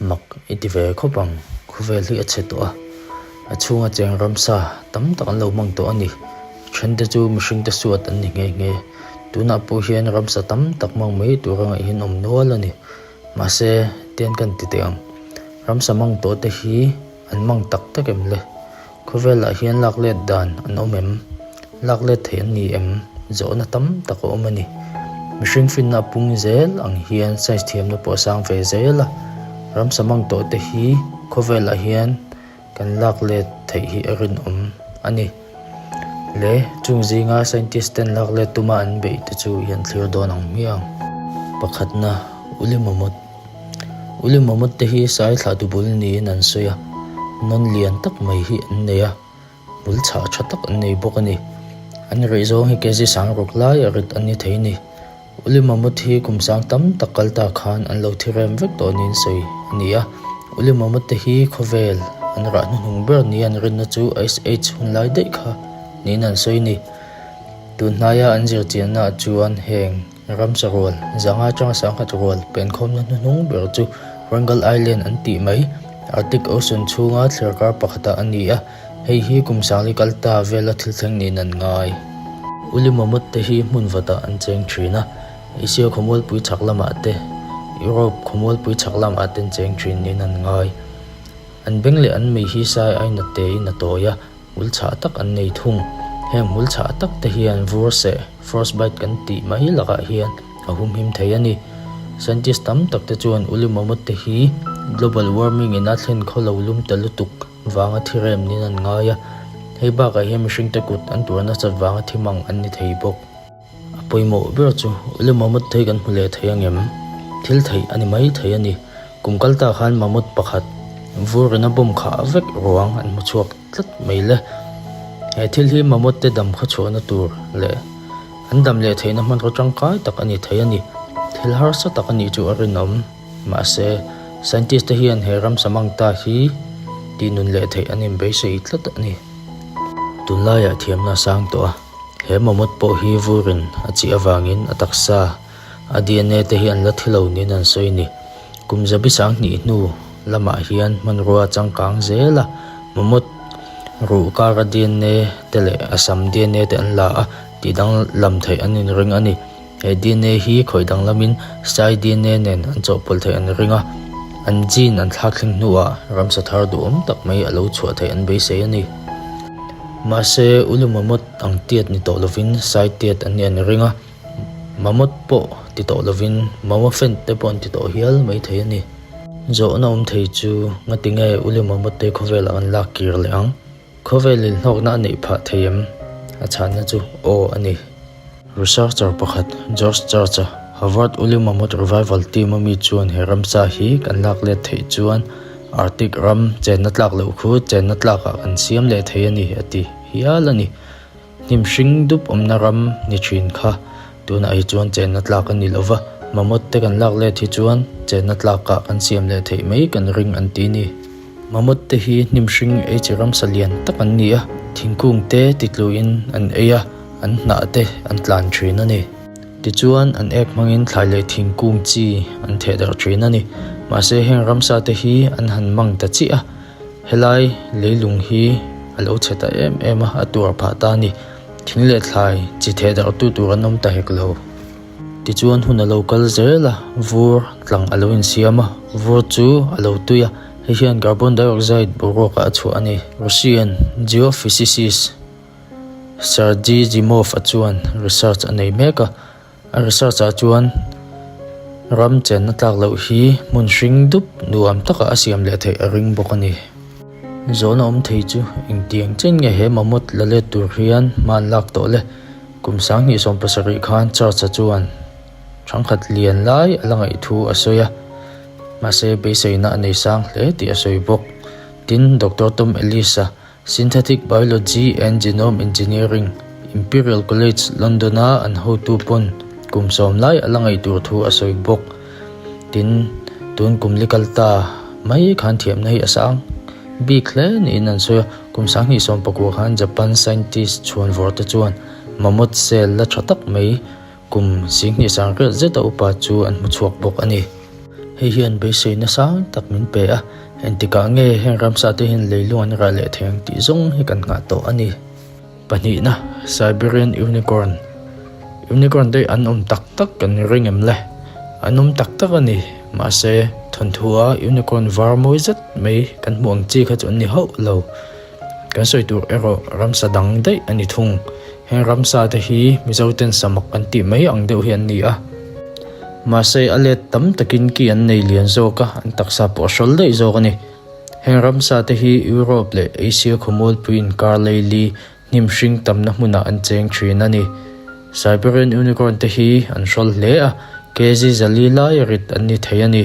Mak i ti ve khawp ang, khawvel hi a chhe tawh a, a chhunga cheng ramsa tam tak an lo hmang tawh a ni. Thente chu mihringte suat an ni nghe nghe. Tunah pawh hian ramsa tam tak hmang mai tura ngaih hi an awm nual a ni. Mahse, tian kan ti teh ang, ramsa hmang tawh te hi an hmang tak tak em le? Khawvelah hian lak let dan an awm em? Lak let theih an ni em? Zawhna tam tak a awm a ni. Mihring finna a pung zel ang hian science thiamna pawh a sang ve zel a. Ramsa mang tawh te hi khawvelah hian kan lak let theih hi a rinawm a ni. Le chung zinga scientist ten lak let tuma an beih te chu i han thlir dawn ang hmiang. Pakhatna, Uli Mamawt. Uli Mamawt te hi sai thlahtu bul niin an sawi a, nawn lian tak mai hi an nei a. Hmul chhah tha tak an nei bawk a ni. An rih zawng hi kg sang ruk lai a rit an ni thei a ni. Uli Mamut hi kum sang tam tak kal ta khan an lo thi rem vek tawh niin sawi a ni a. Uli Mamut te hi khawvel an rah hnuhnung ber nia an rinna chu Ice Age hun lai daih kha niin an sawi a ni. Tun hnaia an zirchiannaah chuan heng. Ramsa rual, zanga atanga sangkhat rual penkhawmna hnuhnung ber chu Wrangel Island an tih mai, Arctic Ocean chhunga thliarkar pakhatah a ni a, hei hi kum sangli kal ta vela thil thleng niin an ngai. Uli Mammoth te hi hmun vatah an cheng thin a, Asia khawmualpui chhak lamah te, Europe khawmualpui chhak lamah te an cheng thin niin an ngai. An beng leh an mei hi sai aina tein a tawi a, Hmul chhah tak an nei thung. Heng hmul chhah tak te hian vur seh, frostbite kan tih mai lakah hian a humhim thei a ni. Scientist tam tak te chuan uli mamawt te hi global warming in a thlen khaw lo lum ta lutuk vanga thi rem niin an ngai a. Hei bakah hian mihring te kut an tuar nasat vanga thi mang an ni thei bawk. A pawimawh ber chu uli mamawt thei kan hmu leh thei angem? Thil theih a ni mai thei a ni. Kum kal ta khan mamawt pakhat vurin a bawm khah vek ruang an hmu chhuak tlat mai le. He thil hi mamawt te dam khaw chhuahna tur leh an dam leh theihna hmanraw tangkai tak a ni thei a ni. Thil harsa tak a nih chu a rinawm. Mahse, scientist te hian he ramsa mang ta hi tihnun leh theih an inbeisei tlat a ni. Tunlaiah thiamna a sang tawh a. He mamawt pawh hi vurin a chih avangin a taksa, a dna te hi an la thi lo niin an sawi a ni. Kum zabi 2000 hnu lamah hian hmanrua a changkang zel a, mamawt ruh kara dna te leh a sam dna te an la a, tih danglam theih an inring a ni. He dna hi khawih danglamin sai dna nen an chawhpawlh theih an ring a, an gene an thlak thleng hnuah ramsa thar duhawm tak mai a lo chhuah theih an beisei a ni. Mahse, Ulu Mammoth ang tiat ni tawh lovin sai tiat an nih an ring a, Mammoth pawh ti tawh lovin Mammophant te pawh an ti tawh hial mai thei a ni. Zawhna awm thei chu ngatinge Ulu Mammoth te khawvelah an lak kir leh ang? Khawvel inhlawkna a neih phah thei em? A chhanna chu aw a ni. Researcher pakhat George Church-a Harvard Uli Mammoth Revival team-a mi chuan he ramsa hi kan lak let theih chuan Arctic ram chenna tlak loh khu chenna tlakah kan siam leh thei a ni a ti hial a ni. Hnim hring dup awmna ram ni thin kha tunah hi chuan chenna tlak a ni lo va, mammoth te kan lak let hi chuan chenna tlakah kan siam leh theih mai kan ring an ti ni. Mammoth te hi hnim hring ei chi ramsa lian tak an ni a, thingkung te titluin an ei a, an hnah te an tlan thin a ni. Tichuan an ek hmangin thlai leh thingkung chi an theh darh thin a ni. Mahse heng ramsa te hi an han mang ta chiah a, Helai leilung hi a lo chhe ta em em a, a tuar phah ta a ni. Thing leh thlai chi theh darh tu tur an awm ta hek lo. Tichuan hun a lo kal zel a, vur tlang a lo insiam a, vur chu a lo tui a, hei hian carbon dioxide boruakah a chhuah a ni. Russian geophysicist Sergei Zimov-a chuan research a nei mek a. A research ah chuan ram chenna tlak loh hi hmun hring dup nuam takah a siam leh theih a ring bawk a ni. Zawhna awm thei chu engtiang chen nge he mamawt la let tur hian hma an lak tawh le? Kum 2017 khan Church-a chuan thangkhat lian lai a la ngaih thu a sawi a, mahse beiseina a nei sang hle tih a sawi bawk. Tin, Doctor Tom Ellis-a Synthetic Biology and Genome Engineering, Imperial College London-a an hotu pawn kum sawm lai a la ngaih tur thu a sawi bawk. Tin, tun kum li kal ta mai khan thiamna hi a sang bik hle niin an sawi a, kum 2019 khan Japan scientist chhuanvawr te chuan mammoth cell la tha tak mai kum 20 sang riat zeta upa chu an hmu chhuak bawk a ni. Hei hian beiseina sang tak min pe a, engtikah nge heng ramsa te hian leilung an rah leh thei ang tih zawng hi kan nghah tawh a ni. Pahnihna, Siberian Unicorn. Unicorn te an awm tak tak kan ring em le? An awm tak tak a ni, mahse thawnthua unicorn var mawi zet mai kan hmuh ang chi kha chu an ni hauh lo. Kan sawi tur erawh ramsa dang daih a ni thung. Heng ramsa te hi Mizo ten samak an tih mai ang deuh hi an ni a. Mahse a let tam takin ki an nei lian zawk a, an taksa pawh a hrawl daih zawk a ni. Heng ramsa te hi Europe leh Asia khawmualpui inkar leili hnim hring tamna hmunah an cheng thin a ni. Siberian Unicorn te hi an hrawl hle a, kg zali lai rit an ni thei a ni.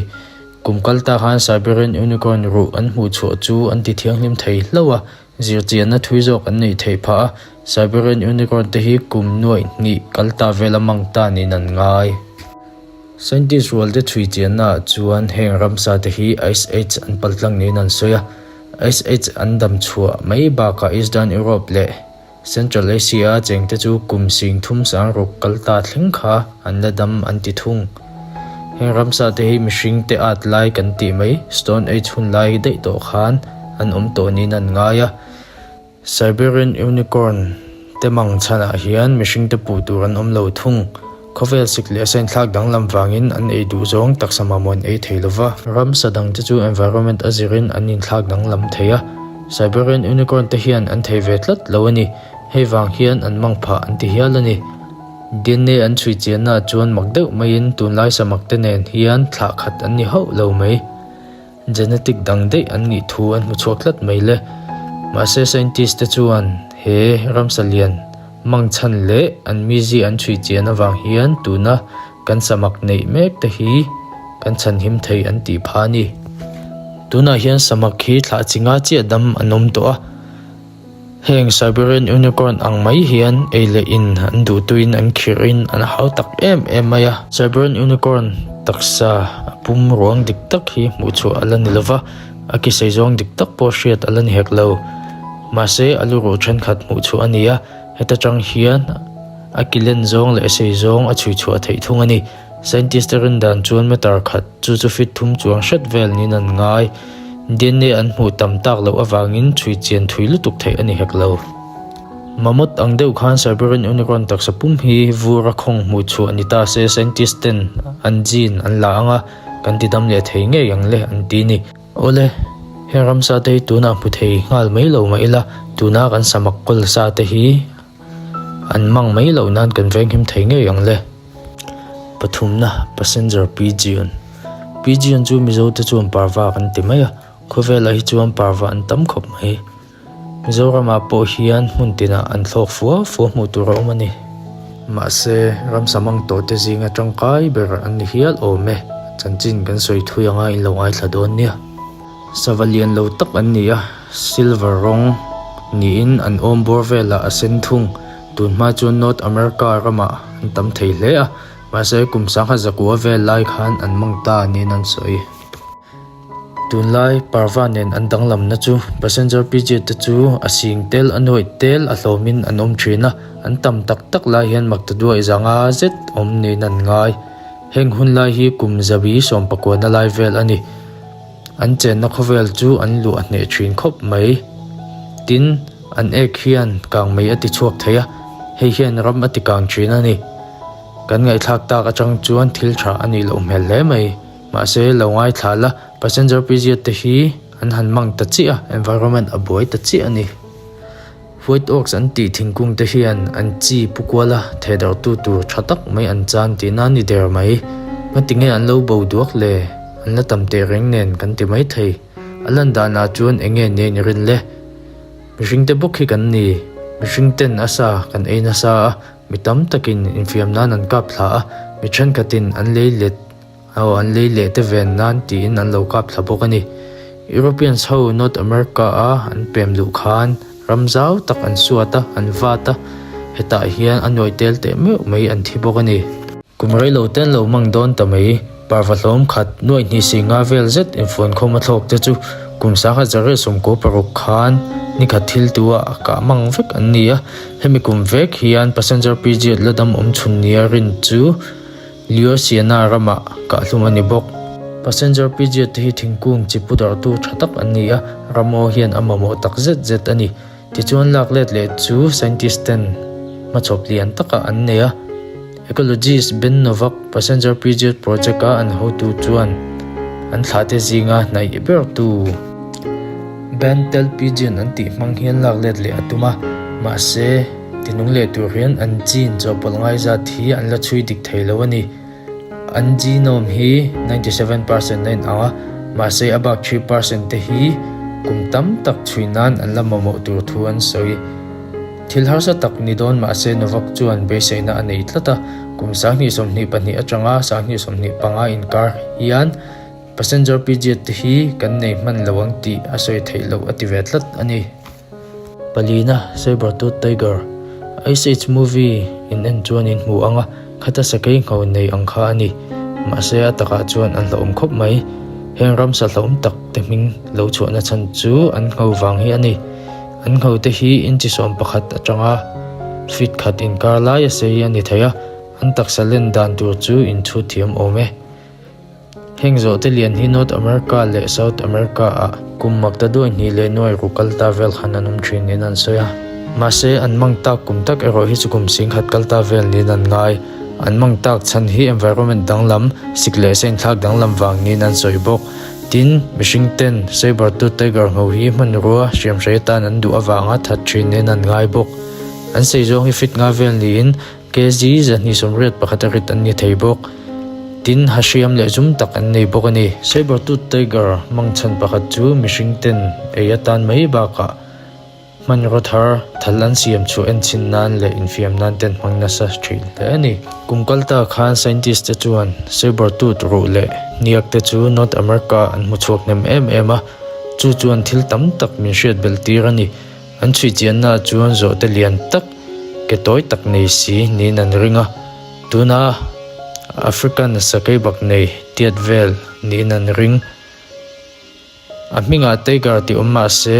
Kum kal ta khan Siberian Unicorn ruh an hmuh chhuah chu an ti thianghlim thei hlauh a, zirchianna thui zawk an neih theih phah a, Siberian Unicorn te hi kum nuaih hnih kal ta vela mang ta niin an ngai. Scientist rual te chhui chianna ah chuan heng ramsa te hi Ice Age an paltlang niin an sawi a, Ice Age an dam chhuah mai bakah Eastern Europe leh Central Asia a chengte chu kum sing thum sang ruk kal ta thleng kha an la dam an ti thung. Heng ramsa te hi mihring te at lai kan tih mai Stone Age hun lai daih tawh khan an awm tawh niin an ngai a. Siberian Unicorn te mang chhanah hian mihring te puh tur an awm lo thung. Khawvel sik leh a inthlak danglam vangin an ei duh zawng taksa mamawh an ei thei lova. Ramsa dangte chu environment a zirin an inthlak danglam thei a, Siberian Unicorn te hian an thei ve tlat lo a ni. Hei vang hian an mang phah an ti hial a ni. DNA an chhui chiannaah chuan mak deuh maiin tunlai samak te nen hian thlah khat an ni hauh lo mai. Genetic dang daih an nih thu an hmu chhuak tlat mai le. Mahse scientist te chuan he ramsa lian mang chhan leh an mizi an chhui chian avang hian tuna kan samak neih mek te hi kan chhanhim thei an tih pha a ni. Tunah hian samak hi thlah chi nga chiah dam an awm tawh a. Heng Siberian Unicorn ang mai hian ei leh in an duh tuin an khirh in an hau tak em em mai a. Siberian Unicorn taksa a pum ruang dik tak hi hmuh chhuah a la ni lova, a ki sei zawng dik tak pawh hriat a la ni hek lo. Mahse a lu ruh thenkhat hmuh chhuah a ni a, heta tang hian a ki len zawng leh sei zawng a chhui chhuah theih thung a ni. Scientist te rin dan chuan meter khat chu chu feet thum chuang hret vel niin an ngai. DNA an hmuh tam tak loh avangin chhui chian thui lutuk theih a ni hek lo. Mammoth ang deuh khan Siberian Unicorn taksa pum hi vur a khawng hmuh chhuah ni ta se scientist ten an gene an la ang a, kan ti dam leh thei ngei ang le an ti ni. Awle, heng ramsa te hi tunah hmu thei nghal mai lo mah ila tuna kan samak kawl sa te hi an mang mai loh nan kan venghim thei ngei ang le. Pathumna, Passenger Pigeon Pigeon chu Mizo te chuan parva kan ti mai a, khawvelah hi chuan parva an tam khawp mai. Mizoramah pawh hian hmun tinah an thlawk fua fua hmuh tur a awm a ni. Mahse, ramsa mang tawh te zinga tangkai ber an ni hial awm e, chanchin kan sawi thui anga in lo ngaithla dawn nia. Sava lian lo tak an ni a, silver rawng niin an awm bawr velah a sen thung. Tun hma chuan North America ramah an tam thei hle a, mahse kum sangha zakua vel lai khan an mang ta niin an sawi. Tunlai Parva nen an danglamna chu passenger pigeon te chu a sing tel a nuaih tel a hlawmin an awm thin a, an tam tak tak lai hian makta duaih zanga zet awm niin an ngai. Heng hun lai hi kum zabi sawmpakuana lai vel a ni. An chenna khawvel chu an luah hneh thin khawp mai. Tin, an ek hian kang mei a ti chhuak thei a, hei hian ram a ti kang thin a ni. Kan ngaihthlak tak atang chuan thil tha a nih loh hmel hle mai. Mahse, lo ngaithla la, passenger piziat te hi an han mang ta chiah a, environment a buai ta chiah a ni. White Oaks an tih thingkung te hian an chi pu kual a, thehdarhtu tur tha tak mai an chan tihna a ni der mai. Ngatinge an lo bo duak le? An la tam teh reng nen kan ti mai thei. A lan danah chuan eng nge nia in rin le? Mihring te bawk hi kan ni. Mihring ten a sa kan ei nasa a, mi tam takin infiam nan an kap thla a, mi thenkhatin an lei let Aw, an lei leh te ven nan tiin an lo kap thla bawk a ni. Europeans ho North America a an pem luh khan ram zau tak an suat a, an vat a, hetah hian a nuai tel teh meuh mai an thi bawk a ni. Kum reilo te an lo mang dawn ta mai, parva hlawm khat nuaih hnih si nga vel zet infuankhawm a thlawk te chu kum sangha zareh 16 khan nikhat thil tu ah kah mang vek an ni a, hemi kum vek hian passenger pigeon la dam awm chhun nia rin chu Louisiana ramah kahhlum a ni bawk. Passenger pigeon te hi thingkung chi pu darhtu tha tak an ni a, ramngaw hian a mamawh tak zet zet a ni. Tichuan lak let leh chu scientist ten hmachhawp lian takah an nei a. Ecologist Ben Novak, Passenger Pigeon Project a an hotu chuan an thlahte zinga hnaih bertu Band-tailed Pigeon an tih hmang hian lak let leh a tum a, mahse tinung leh tur hian an gene chawhpawlh ngai zat hi an la chhui dik thei lo a ni. An genome hi 97 percent a inang a, mahse a bak 3 percent te hi kum tam tak chhui nan an la mamawh tur thu an sawi. Thil harsa tak ni dawn mahse Novak chuan beiseina a nei tlat a, kum 2022 atanga 2025 inkar hian passenger pigeon te hi kan nei hman lo ang tih a sawi theih loh a ti ve tlat a ni. Palina, Sabertooth Tiger, Ice Age movie in en chuan in hmu ang a, khata sakei ngho nei ang kha a ni. Mahse a takah chuan an hlauhawm khawp mai. Heng ramsa hlauhawm tak te hming lo chhuahna chhan chu an ngho vang hi a ni. An nghote hi inchi 11 atanga feet khat inkar lai a sei a ni thei a, an taksa len dan tur chu inchhut thiam awm e. Heng zawhte lian hi North America leh South America ah kum makta duai hnih leh nuai ruk kal ta vel khan an awm thin niin an sawi a. Mahse, an mang tak kum tak erawh hi chu kum 10,000 kal ta vel niin an ngai. An mang tak chhan hi environment danglam, sik leh sa inthlak danglam vang niin an sawi bawk. Tin, mihring ten Sabertooth tiger ngho hi hmanrua hriamhrei atan an duh avanga that thin nen an ngai bawk. An sei zawng hi fit nga vel niin kg 281 a rit an ni thei bawk. Tin, ha hriam leh zum tak an nei bawk a ni. Sabertooth tiger mangchhan pakhat chu mihring ten ei atan mai bakah Hmanraw thar thal an siam chhuah enchin nan leh infiam nan te an hmang nasa thin hle a ni. Kum kal ta khan scientist te chuan sabertooth ruh leh hniak te chu North America an hmu chhuak hnem em em a, chu chuan thil tam tak min hriat belh tir a ni. An chhui chianna ah chuan zawhte lian tak, ke tawi tak nei si niin an ring a, tuna African sakeibak nei tiat vel niin an ring. A hmingah Tiger tih awm mah se,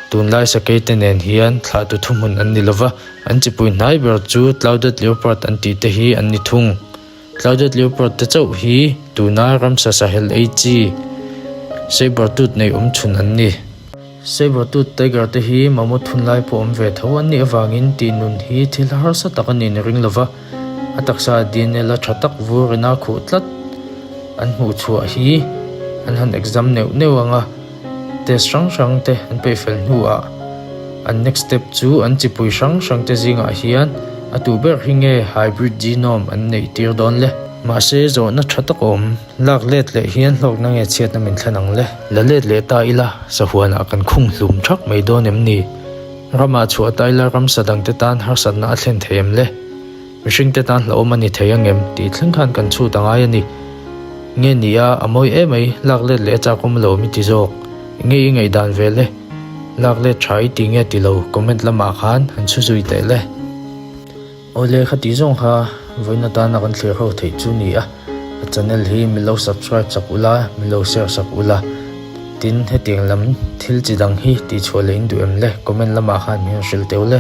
tunlai sakei te nen hian thlahtu thuhmun an ni lova, an chipui hnai ber chu Clouded Leopard an tih te hi an ni thung. Clouded Leopard te chauh hi tuna ramsa sahel ei chi Sabertooth nei awm chhun an ni. Sabertooth Tiger te hi mammoth hunlai pawh awm ve tho an nih avangin tih nun hi thil harsa tak a niin a ring lova, A taksa DNA la tha tak vur ina khuh tlat an hmuh chhuah hi an han exam neuh neuh ang a, test hrang hrang te an peih fel hnuah an next step chu an chipui hrang hrang te zingah hian a tuh ber hi nge hybrid genome an neih tir dawn le. Mahse zawhna tha tak a awm, lak let leh hian hlawkna nge chhiatna min thlen ang le. La let leh ta ila sahuanah kan khung hlum thak mai dawn em ni? Ramah chhuah ta ila ramsa dangte tan harsatna a thlen thei em le? Mihringte tan hlauhawm a ni thei angem tih thleng khan kan chhut a ngai a ni. Nge ni a, a mawi emai, lak let leh a chakawm lo mi ti zawk. Nge i ngaihdan ve le? Lak let tha i ti nge ti lo, comment lamah khan han chhu zui teh le. Awle khati zawng kha vawiin atana kan thlir ho theih chu ni a, ka channel hi min lo subscribe sak ula, min lo share sak ula. Tin, hetiang lam thil chi dang hi tihchhuah leh in duh em le? Comment lamah khan min rawn hrilh teuh le.